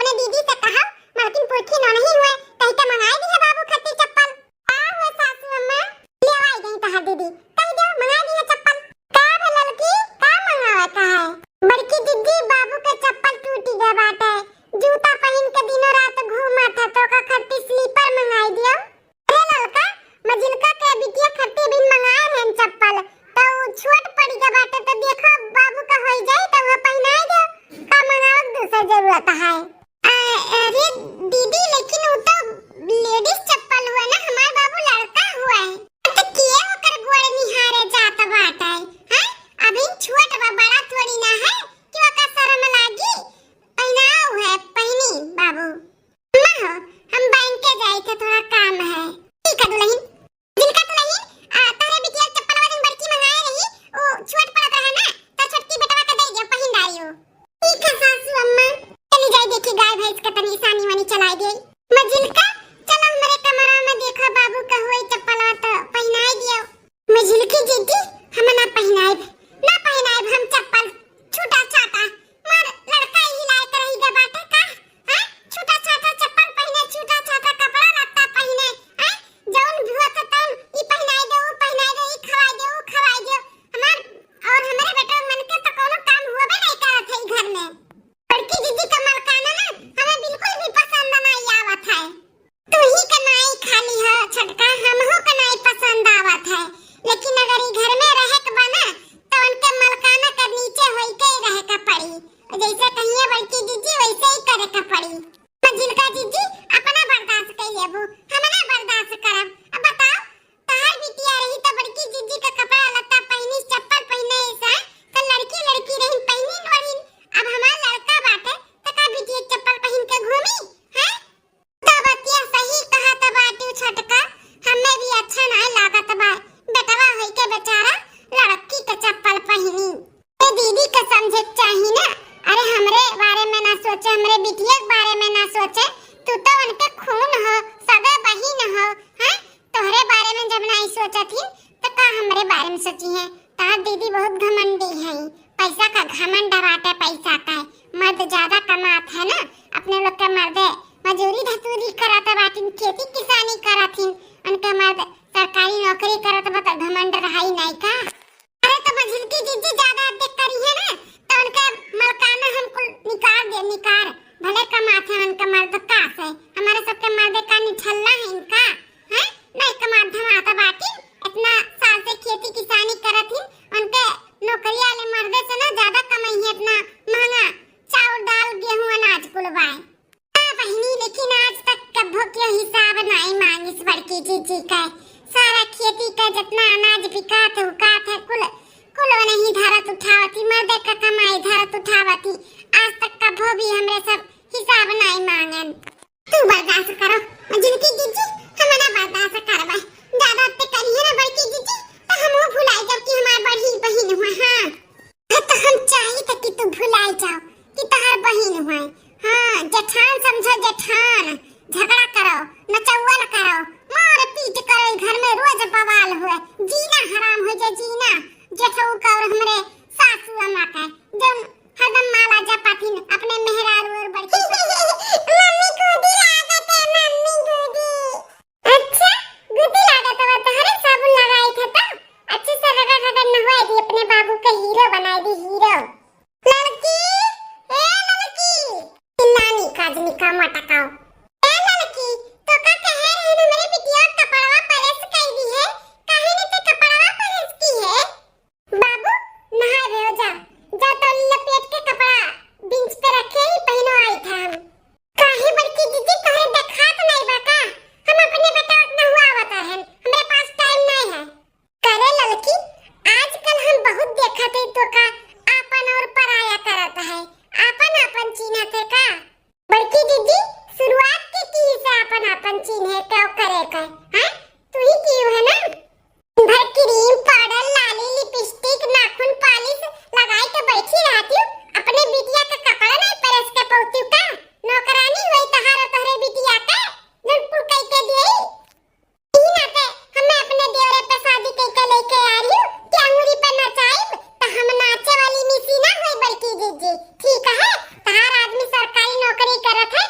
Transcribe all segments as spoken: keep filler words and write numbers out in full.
अपने दीदी से कहा, मलकिन पुरखी नौ नहीं हुए, कहीं के मंगाई दिहे बाबू खातिर चप्पल। का हुए सासू अम्मा? ले आई गई तहार दीदी, कह दो मंगाई दिहे चप्पल। का बे ललकी, का मंगावे का है? बड़की दीदी, बाबू के चप्पल टूटी गए बाटे, जूता पहिन के दिनों रात घूमत है, तो का खातिर स्लीपर मंगाई दियो। अरे ललका, मझिलका के बिटिया खातिर भी मंगाए रहन चप्पल, तो उ छोट पड़ी गए बाटे, तो देखो बाबू का होई जाई, तो वो पहिनाई दो। का मंगावे के दूसर जरूरत है? अ, अरे दीदी, लेकिन उ तो लेडीज चप्पल हुआ ना, हमार बाबू लड़का हुआ है। तो के ओकर गोड़ निहारे जात बाटे, हैं? अभी छोट बा, बड़ा थोड़ी ना है कि ओका शर्म लागी। पहिनाओ है, पहिनी बाबू। अम्मा हो, हम बैंक के जाए थे, थोड़ा काम है। ठीक है दुल्हन। जिनका दुल्हन, आ, तोहरे बिटिया के चप्पलवा जौन बड़की मंगाए रही, उ छोट पड़त रहे ना, तो छोटकी बेटवा के दे दियो, पहिन डारियो। ठीक है सासू अम्मा। चली जाई देखी गाय भैंस के तनी सानी वानी चलाई दे। मझिलका, चलो हमरे कमरा में देखो बाबू का होई चप्पलवा तो पहिनाई दियो। मझिलकी जीजी, हम ना पहिनाइब, ना पहिनाइब हम चप्पल, छूटा छाटा, मार लड़का ही लायक रही गए बाटे का? हैं? छूटा छाटा चप्पल पहिने, छूटा छाटा कपड़ा लत्ता पहिने, हैं? जौन भी होत तौन ई पहिनाई दे, ऊ पहिनाई दे, ई खवाई दे, ऊ खवाई दे। हमार और हमरे बेटा मन के तो कोनो काम होबे नहीं करत है ई घर में। बड़की दीदी का मलकाना ना हमें बिल्कुल भी पसंद नहीं आवत है। तू ही का नाई खाली है छोटका, हमहू का नाई पसंद आवत है, लेकिन अगर ई घर में रहे के बा ना, तो उनके मलकाना के नीचे होई के ही रहे के पड़ी। जैसे कहिए बड़की जीजी, वैसे ही करे के पड़ी। मझिलका जीजी, अपना बर्दाश्त कर लेबू, हम ना बर्दाश्त करब। अब बताओ, तहार बिटिया रही तो बड़की जीजी का कपड़ा लत्ता पहिनी, चप्पल पहिने ऐसा, तो लड़की लड़की रही पहिनी ओढ़ी। अब हमार लड़का बाटे, तो का बिटिया चप्पल पहिन के घूमी, हैं? तो बतिया सही कहत बाटू छोटका, हमें भी अच्छा नाय लागत बा। बेटवा होई के बेचारा लड़की के चप्पल पहिनी। ए दीदी के समझे के चाही ना। अरे हमरे बारे में ना सोचे, हमरे बिटिया के बारे में ना सोचे। तू तो उनके खून हो, सगा बहिन हो, हैं? तोहरे बारे में जब नाई सोचत ही, तो का हमरे बारे में सोची है? तहार दीदी बहुत घमंडी है, पैसा का घमंड बाटे, पैसा का है। मर्द ज्यादा कमात है ना, अपने लोग के मर्दे मजूरी धतूरी करत बाटिन, खेती किसानी करत हिन, उनके मर्द सरकारी नौकरी करत बा, तो घमंड रहाई नहीं का? अरे तो मझिलकी जीजी ज्यादा अत्ते करी है ना, तो उनके मलकाना हम कुल निकाल दे, निकाल। भले कमात है उनके मर्द का से, हमारे सबके मर्दे का निठल्ला है इनका, हैं? नहीं कमात धमात बाटी, इतना साल से खेती किसानी करत ही, उनके नौकरी वाले मर्दे से ना ज्यादा कमाई है, इतना महंगा चाउर दाल गेहूं अनाज कुल बाय। हाँ बहिनी, लेकिन आज तक कभो क्यों हिसाब नाई मांगिस बड़की जीजी का। सारा खेती का जितना अनाज बिकात है, उकात है, कुल, कुल नहीं धरत उठावती, मर्दे का कमाई धरत उठावती। आज तक कभो भी हमरे सब हिसाब नाई मांगन। तू बर्दाश्त करो, जिनकी जीजी हम ना बर्दाश्त करबे। ज्यादा ते करिए ना बड़की जीजी, तो हम वो भुलाई जब कि हमार बड़ी बहिन हुआ। हाँ। हाँ, तो हम चाही त कि तू भुलाई जाओ कि तहार बहिन हुए। हाँ, जेठान समझो जेठान, झगड़ा करो, नचौवल करो, मार पीट करो, ई घर में रोज बवाल हुए, जीना हराम हो जाए, जीना। जेठऊ का और हमरे सासू अम्मा का, जौन हरदम माला जपाथिन अपने मेहरारू और बड़की। मम्मी गुदी लागत है, मम्मी गुदी। अच्छा, गुदी लागत बा तोहरे, साबुन लगाई थे तो अच्छे से रगड़ रगड़ नहवाई दी, अपने बाबू के हीरो बनाई दी, हीरो। लड़की, ए लड़की, चिल्लानी काजनी का मटकाओ। ए लड़की, तो का कहे रहे हमरे बिटिया कपड़वा प्रेस कर दी है, काहे ने ते कपड़वा प्रेस की है? बाबू, नहाए रहो, जा, जा तौली लपेट के कपड़ा बेंच पे रखे ही, पहिनो आई था हम। काहे बड़की दीदी, तोहरे देखात नहीं बा का? हम अपने बेटा उतना हुआ आवत रहन, हमरे पास टाइम नहीं है। करे ललकी, आजकल हम बहुत देखत है तो का आपन और पराया करत है, आपन आपन चीन्हत है का? बड़की दीदी, शुरुआत के की से आपन आपन चीन्हे के करे के, हैं? तू ही की है ना? भर क्रीम, पाउडर, लाली, लिपस्टिक, नाखून पालिश लगाई के बैठी रहती हूँ। अपने बिटिया का कपड़ा नहीं प्रेस के पौती का? नौकरानी हुई तहारो तोहरे बिटिया का, जौन कुल कई के दिए। ई नाते हमें अपने देवरे पे शादी कई के लेके आ रही हूँ कि अंगूरी पे नचाइब, तो हम नाचे वाली मिसी ना हुई बड़की जीजी। ठीक है, तहार आदमी सरकारी नौकरी करत है,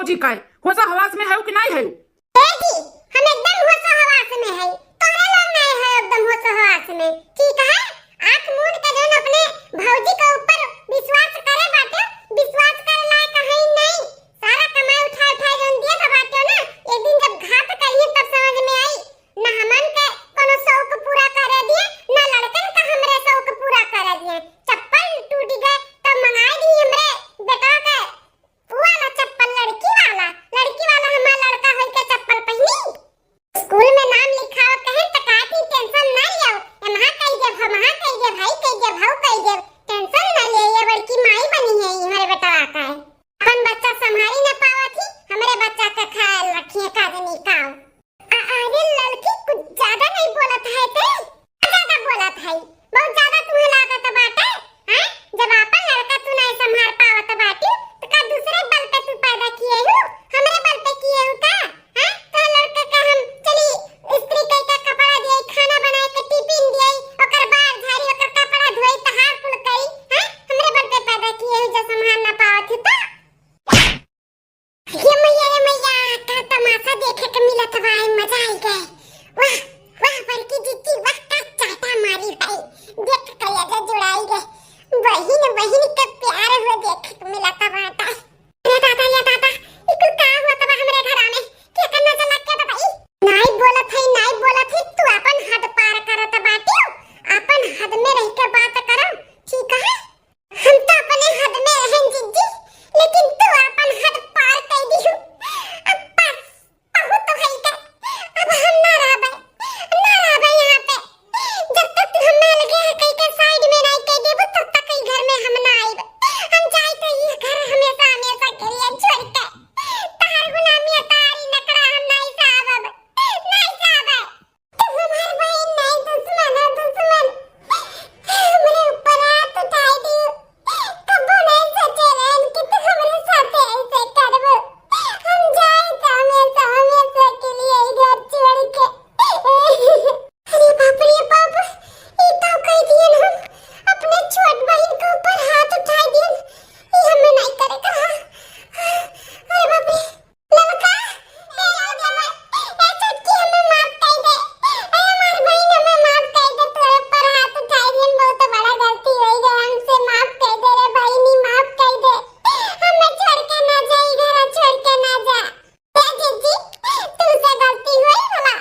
जी का है, होश हवास में है कि नहीं है? ए जी, हम एकदम होश हवास में है, तोहरे लोग नहीं है एकदम होश हवास में, ठीक है? आँख मूंद के जौन अपने भौजी के ऊपर विश्वास करे बाटे, विश्वास करे लायक है नहीं। सारा कमाई उठा उठा जौन दिए तो बाटे ना, एक दिन जब घात करिए तब समझ में आई। ना हमन के कोनो शौक पूरा करे दिए, ना लड़कन का हमरे शौक पूरा करे दिए। चप्पल टूट गए तब मंगाए दिए हमरे बेटवा के वाला चप्पल, लड़की वाला, लड़की वाला हमार लड़का होई के चप्पल पहनी। स्कूल में नाम लिखाओ कहे त कहती टेंशन ना लियो, एमहा कई देब, हमहा कई देब, भाई कई देब, भाऊ कई देब, टेंशन ना ले, ये बड़की माई बनी है, ये हमारे बेटवा का है। अपन बच्चा संभाली ना पावत ही, हमरे बच्चा का ख्याल रखिए, का जनी का। अ-, अरे लड़की, कुछ ज्यादा नहीं बोलत है ते? ज्यादा बोलत है, बहुत ज्यादा तुम्हें लागत बाटे, हैं? जब आपन लड़का तू नहीं संभाल पावत बाटी, तो का दूसरे बल पे तू पैदा किए हो? हमरे बल पे किए हो का? हैं? तो लड़का का हम चली इस्त्री कई का कपड़ा दिए, खाना बनाए के टिफिन दिए, ओकर बार झाड़ी, ओकर कपड़ा धोई, तहार कुल करी, हैं? हमरे बल पे पैदा किए हो, जो संभाल ना पावत हो तो? ये मैया, ये मैया, का तमाशा देखे के मिलत बा, मजा आई गए। वाह, वाह, बड़की जिज्जी, वाह, का चाटा मारी भाई। देख के कलेजा जुड़ाई गए। बहिन, बहिन के प्यार हो देखे के मिलत बाटे। ये दादा, ये दादा, ई कुल का होत बा हमरे घरा में? के करना चला के बताई? नाई बोलत है, नाई बोलत है, तू अपन हद पार करत बाटियो। अपन हद में रह के बात करो, ठीक है? हम तो अपने हद में रहन जिज्जी, लेकिन तू अपन हद पार कर दिहु। अब बस, बहुत होई का, अब हम ना रहबे, ना रहबे यहाँ पे। जब तक तू हमें अलगे है कहीं के साइड में नहीं कर देबू, तब तक ई घर में हम ना आइब। हम जाए तो ये घर हमेशा, हमेशा के लिए छोड़ के। तहार गुलामी, तहारी नखरा हम नहीं सहब, नहीं सहब। तू हमार बहिन नाई दुश्मन हो, दुश्मन। हमरे ऊपर हाथ उठाई दियो। कबो नाई सोचे रहन कि तू हमरे साथे ऐसे करबो। हम जाई तो हमेशा, हमेशा के लिए ई घर छोड़ के। अरे बाप रे बाप, ई का कह दियन हम? अपने छोट बहिन के ऊपर हाथ उठाई दियन। ई हमें नाई करे का। अरे बाप रे। ललका, ए ललका, ए छोटकी, हमें माफ कर दे। ए हमार बहिन, हमें माफ कर दे। तोरे ऊपर हाथ उठाई दियन, बहुत बड़ा गलती होई गए हमसे, माफ कर दे रे बहिनी, माफ कर दे। हमें छोड़ के ना जा, ई घर छोड़ के ना जा। ए जिज्जी, तुमसे गलती होई भला?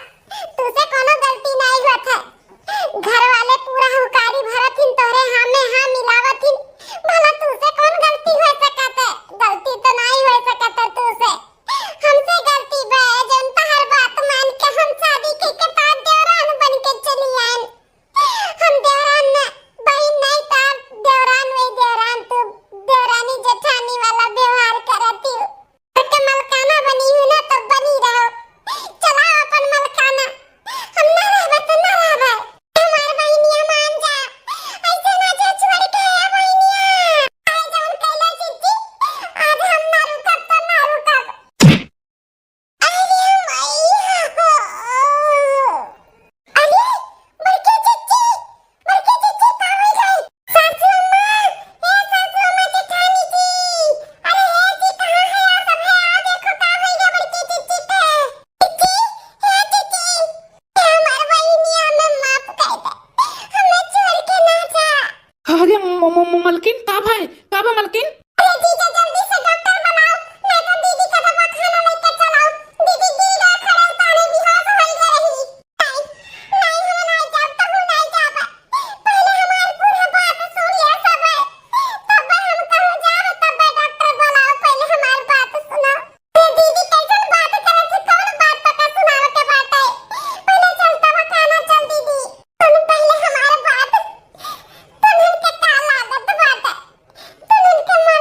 तुमसे कोनो गलती नहीं होत है। घर वाले पूरा हुकारी भरत हिन, तोहरे हाँ में हाँ मिलावत हिन। भला तू से कौन गलती हो सकत है? गलती तो नहीं हो सकत है तू से। हमसे गलती बा, जौन तहर बात मान के हम शादी के, के बाद देवरान बन के चली आयन। हम देवरान न, बहिन नहीं ता देवरान, वही देवरान तू देवरानी जेठानी वाला व्यवहार करती हो। के मलकाना बनी हूँ ना, तो बनी रहो। चलाओ अपन मलकाना। हम ना रहबे तो ना रहबे। हमार बहिनिया मान जा। ऐसे ना जा छोड़ के, ए बहिनिया। आज हम कैला जिद्दी, आज हम ना रुकब तो ना रुकब। अरे मैया हो। अरे, बड़की जिज्जी, बड़की जिज्जी, का होइ गई? सासू अम्मा, ए सासू अम्मा, जेठानी जी, अरे हे जी, कहाँ है आप सब? है, आ देखो, का होइ गया बड़की जिज्जी के? जिज्जी, हे जिज्जी, ए हमार बहिनिया, हमें माफ कर दे, हमें छोड़ के ना जा। अरे म-, म-, म-, मलकिन, का भाई, का बा मलकिन? अरे जीजा, जल्दी से डॉक्टर बुलाओ, नहीं तो दीदी का दवाखाना लेके चलाओ। दीदी गिर गए खड़े उतारे, बेहोश हो गए रही। नहीं, नहीं, हम नहीं जाब, तब नहीं जाब। पहले हमार पूरा बात सुन ले सब। तब हम कहूँ जाब, तब डॉक्टर बुलाओ, पहले हमार बात सुनो। ए दीदी, कैसन बात करत है? कौन बात पका सुनावे के बाटे? पहले चल दवाखाना चल दीदी। तुम पहले हमार बात, तुम हमके का लागत बाटे? तुम हमके मर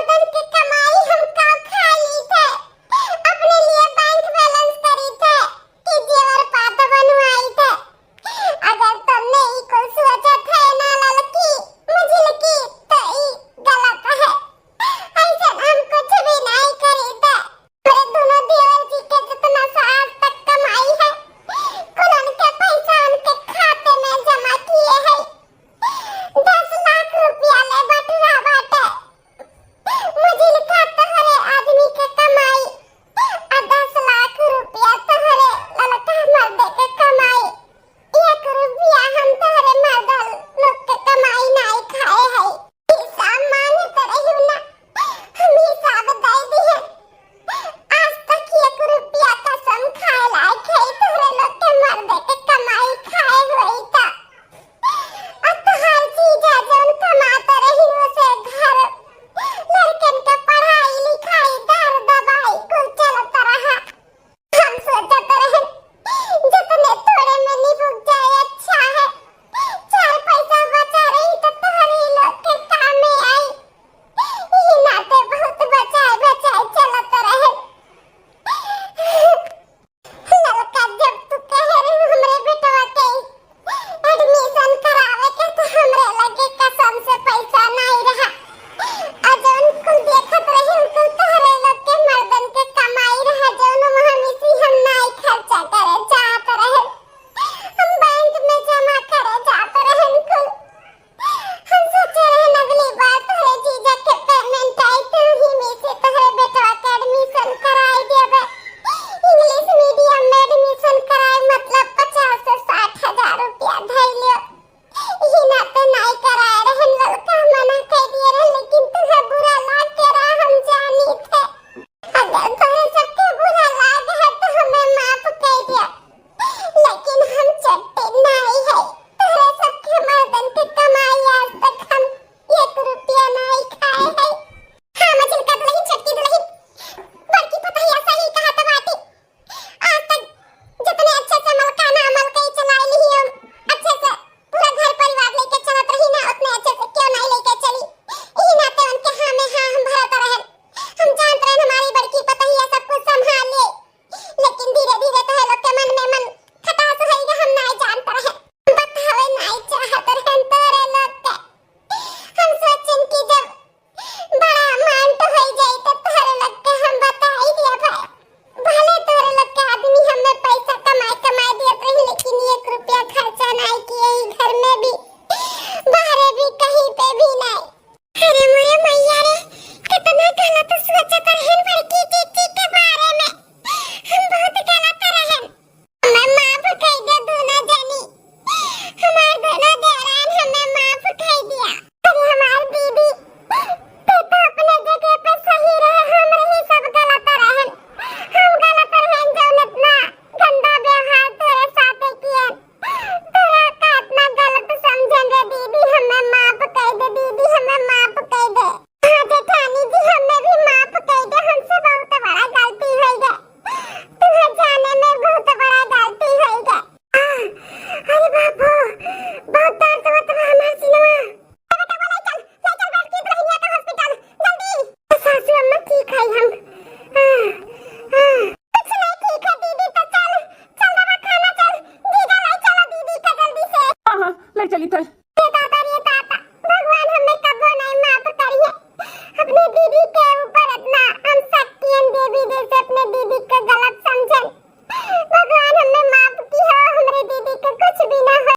चली थे।